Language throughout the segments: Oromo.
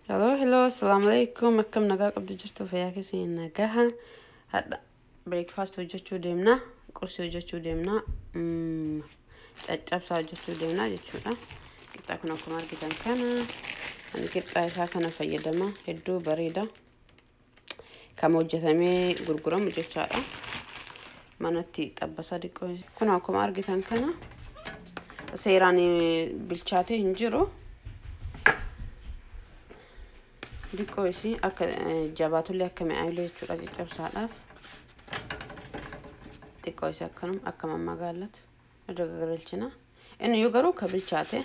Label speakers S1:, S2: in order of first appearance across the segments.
S1: Hello, hello, assalamu alaikum. Akkam nagaa qabdu jirtu fayyaa keessan nagaha. Hadha breakfast hojjechuu deemna, qursii hojjechuu deemna, caccabsaa hojjechuu deemna jechuudha. Qixxaa kun akkuma argitan kana ani qixxaa isaa kana fayyadama, hedduu bareeda. Kan hojjetamee gurguramu jechaadha. Manatti xabbasaa xiqqoo. Kun akkuma argitan kana seeraan bilchaatee hin jiru. Xiqqoo isii akka jabaatullee akka mi'aayillee jechuudha caccabsaadhaaf. Xiqqoo isii akkanuma akka mammagaallatu irra garagalchina. Inni yoo garuu ka bilchaate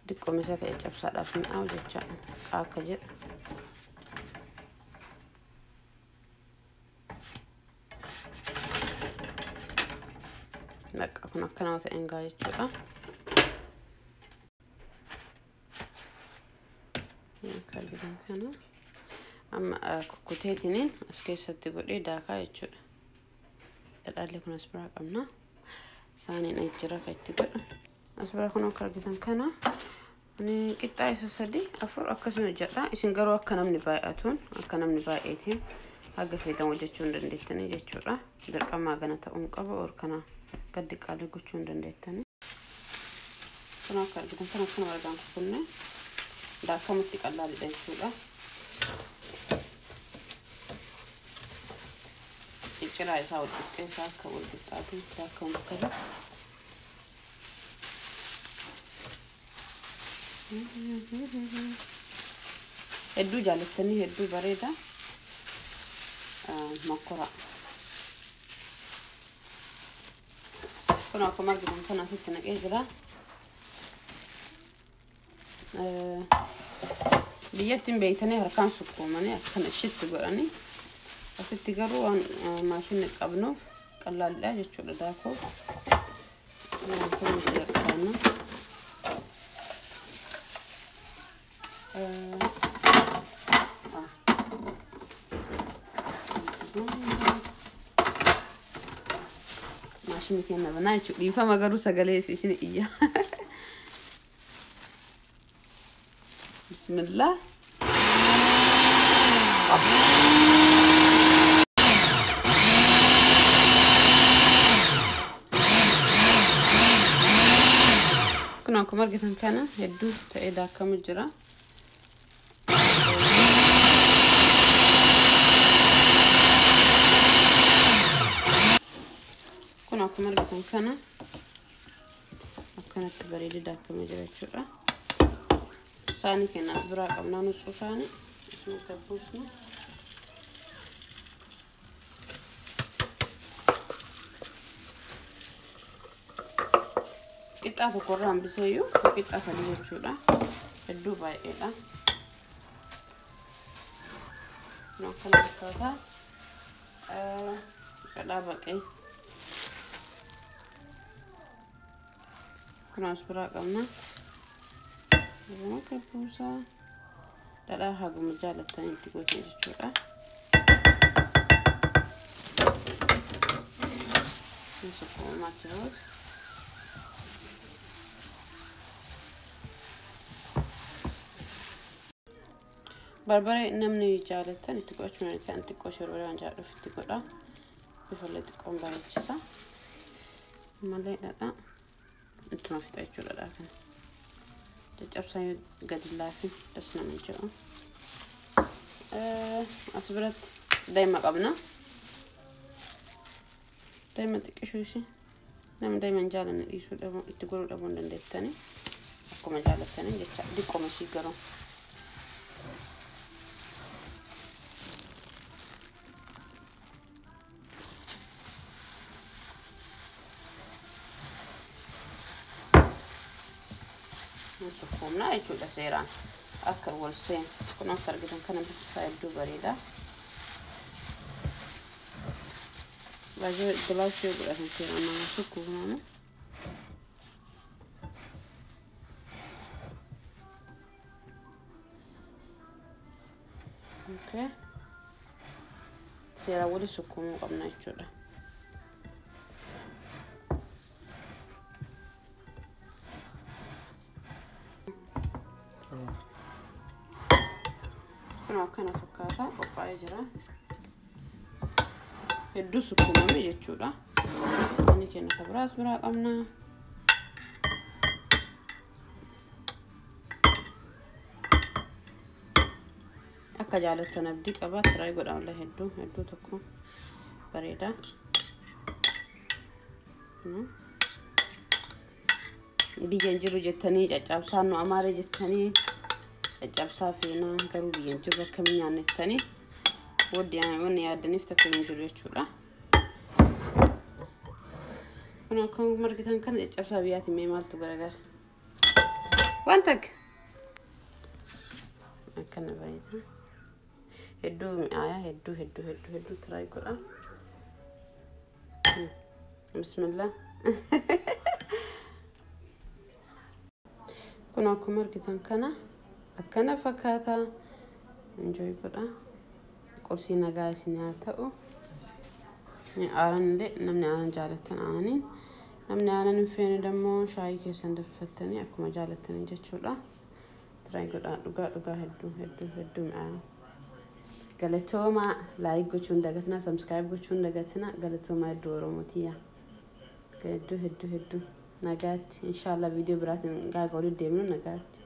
S1: xiqqoo isaa ka caccabsaadhaaf mi'aawu jechaadha. Qaakka jedha. Bakka kun akkanuma ta'een gaa jechuudha. Akka argitan kana amma kukkuteetiniin as keessatti godhee daakaa jechuudha. Dhadhaallee kun as biraa qabna. Saaniin as jira kan itti godhu. As biraa kun akka argitan kana ani qixxaa isa 3 4 akkasuma hojjedha. Isin garuu akka namni baay'atuun akka namni baay'eetiin haga feetan hojjechuu hin dandeettanii jechuudha. Dirqamaa gana ta'uu hin qabu or kana gad qaalii gochuu hin dandeettanii. Kun akka argitan kana akkuma argaan kukkunne daakamutti qal'aadha jechuudha. Cicciraa isaa wal qixxeessaa akka wal qixxaatu daakamu bakka jiru. Hedduu jaalattanii hedduu bareeda. Mokkora. Kun akkuma argitan kana asitti naqee jira. Biyyatti hin beektanii harkaan sukkuumanii akkana ishitti godhanii asitti garuu waan maashinni qabnuuf qal'aadha jechuudha daakuu. Kun jalqabna. Maashinni keenya banaa jechuudha. Dhiifama garuu sagalee isin iyya. Bismillah. Kun akkuma argitan kana hedduu ta'ee daakamu jira. Kun akkuma argitan kana akkanatti bareedee daakamee jira jechuudha. Saanii keenya as biraa qabnaa nutsuu saanii isuma gabbuusna. Qixxaa tokkorraa hambiseeyyuu qixxaa 3 jechuudha. Hedduu baay'eedha. Kun akkana fakkaata. Dhadhaa baqee. Kun as biraa qabna. Isuma gabbuusaa. Dhadhaa haguma jaalattanii itti gootan jechuudha. Kun sukkuumaa jiruus. Barbaree namni jaalatan itti godhachuu ni danda'a. Xiqqoo ishee barbaree waan jaalladhuuf itti godha. Bifallee xiqqoon bareechisa. Malee dhadhaa ittuma fixa jechuudha dhadhaa kana. Caccabsaan yoo gadi laafin das nama jedhu. As biratti daa'ima qabna. Daa'ima xiqqishuu ishee namni daa'ima hin jaalanne dhiisuu dhabuu itti godhuu dhabuu hin dandeettanii. Akkuma jaalattanii jecha xiqqooma ishii garuu. Sukkuumna jechuudha seeraan akka wal seenu. Kun akka argitan kana bifti isaa hedduu bareeda. Baay'ee gilaasii yoo godhatan seeraan nama sukkuumamu. Okay. Seeraan wali sukkuumuu qabna jechuudha. Kun akkana fakkaata, qophaa'ee jira. Hedduu sukkuumame jechuudha. Saanii keenya kan biraas biraa qabna. Akka jaalattan abdii qaba. Try godhaa, walaa hedduu hedduu tokko bareeda. Biyya hin jiru jettanii caccabsaan nu amaare jettanii caccabsaa feenaa, garuu biyya hin jiru akkamiin nyaanna jettanii wanni yaaddaniif takka hin jiru jechuudha. Kun akkuma argitan kana caccabsaa biyyaatiin mee maaltu garagara? Waan takka akkana bareeda. Hedduu mi'aayaa, hedduu hedduu hedduu hedduu try godha. Bismillah. Kun akkuma argitan kana akkana fakkaata. Enjoy godha. Qursii nagaa isin haa ta'u. Aanan illee namni aanan jaalattan aananiin, namni aanan hin feene dammoo shaayii keessan danfifattanii akkuma jaalattanii jechuudha. Try godhaa, dhugaa dhugaa hedduu hedduu hedduu mi'aayaa. Galatoomaa, like gochuun dagatina, subscribe gochuun dagatina. Galatoomaa hedduu, Oromootiyaa. Hedduu hedduu hedduu nagaatti. Inshaallah viidiyoo biraatiin gaaga walitti deemnu, nagaatti.